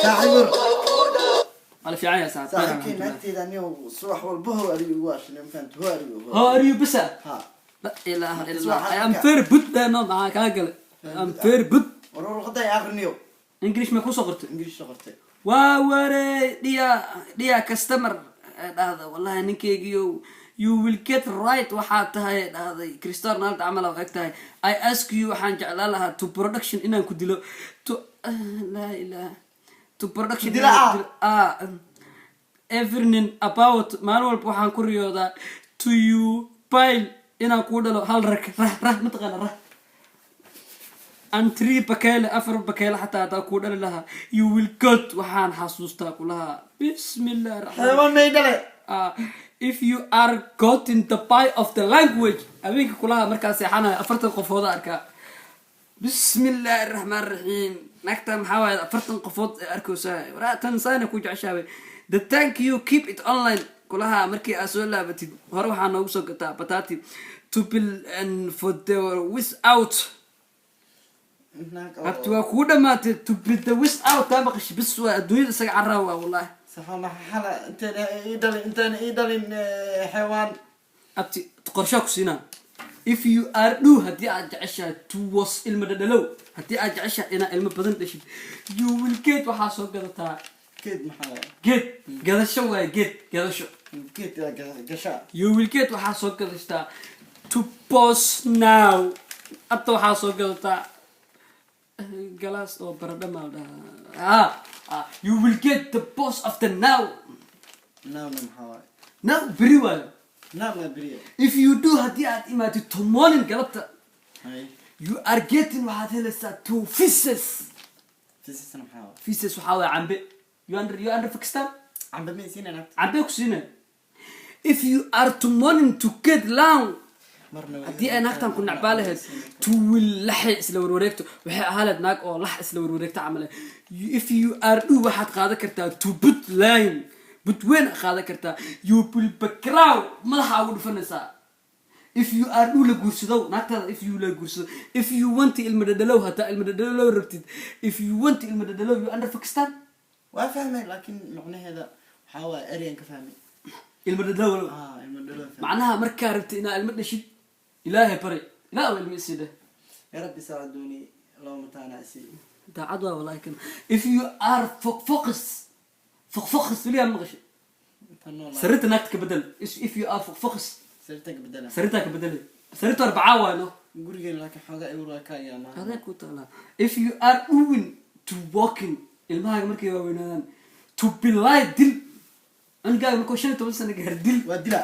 Saaxiib. Waa la fiican yahay, saaxiib. Saaxiibkay, naagteeda aniga subax walba "How are you" ugu ashinay, ma fahamta? "How are you?" "How are you" bisa. Ha. La ilaha illa Subax Allah. I am halka. very good dano. Maxaa kaa galay? I am very good. War, warqada ay aqriniyo. English ma kusoo qortay? English soo qortay. Waa warey, dear customer ee dhahda, wallahi ninkeygiyo, you will get right. Waxaa tahay, dhahday, Cristiano Ronaldo camal aa eg tahay. I ask you, waxaan jeclaan lahaa to production inaan ku dilo to, laa ilaha, to production. Dila. Inaan Ah. ku dilo. Ah, everything about maalin walba waxaan ku riyoodaa to you pile inaan kuu dhalo hal rag rah rah, mataqaana rah, and three bakeele, afar bakeele xataa hadaa kuu dhali lahaa, you will got. Waxaan xasuustaa kulahaa, bismillahi raxmaan. Xayawaan may dhale. If you are got in the pie of the language, habeenka kulaha markaa seexanaya 40 qofooda arkaa. Bismillahi raxmaan raxiim. Naagta maxaa waaye, 40 qofood ee arkaysaa? Waraa, tan saana ku jeceshaabay. The thank you, keep it online kulaha. Markii aad soo laabatid hore waxaa noogu soo gataa batati to bill and for the without. Naag oo- Abti, waa kuu dhamaatay. To be the without taa maqashi bis waa adduunyada isaga caraa waa, wallahi. Saxa, maxaa xala intaan ii dhalin, intaan ii dhalin xayawaan? Abti, qorshaa ku siinaa. If you are do, haddii aad jeceshahay to was ilma dhadhalow, haddii aad jeceshahay inaad ilmo badan dhashid, you will get, waxaa soo gadataa. Geed maxaa waaye? Geed gadasho waaye, geed gadasho. Geed yaa gashaa. You will get, waxaa soo gadataa to pause now. Hadda waxaa soo gadataa galaas oo baradho maa la dhahaa. Ah, you will get the boss of the now. Nowna maxaa waaye? Now beri waayo. Now maa beriya? If you do, haddii aad imaatid to morning, galabta, Hay. you are getting, waxaad helaysaa two feces. Fisisna maxaa waaye? Feces waxaa waaya cambe. You under Pakistan. Cambe ma isiina naagta? Cambe ku siinaya. If you are to morning to get down, Marna waa. Haddii ay naagtan ku nacbaa lahayd, to will laxay isla warwareegto, waxay ahaa lahayd naag oo lax isla warwareegto camal. If you are do, waxaad qaadan kartaa to put line but weyn qaadan kartaa. You will background madaxa ugu dhufanaysaa. If you are do la guursado naagtaada, if you la guursado, if you want ilma dhadhalow, hataa ilma dhadhalow rabtid, if you want ilma dhadhalow, you under Pakistan. Waa fahmay, laakiin macnaheeda waxaa waaye eryan ka fahmay. Ilma dhadhalow. Ah, ilmo dhalo fahmay. Macnaha markaa rabtid inaa ilmo dhashid, Ilaahay bari, Ilaah ilmo isii dheh. Ya Rabbi, saacaduuni loo mataana isii. Daacad waa wallahi kan. If you are foqfoqis, foqfoqis weligaa maqashay? Inta nool. Sariirta naagta ka bedel. If you are foqfoqis. Sariirta ka bedela. Sariirtaa ka bedelay, sariirta arbacaa waay no. Gurigeen laakiin xoogaa iwr waa ka ayaa maaha. Adeeg ku taalaa. If you are doing to walking, ilmahaaga markay waaweynaadaan, to be light, dil cunugaaga markuu 15 sano gaar, dil. Waa dila.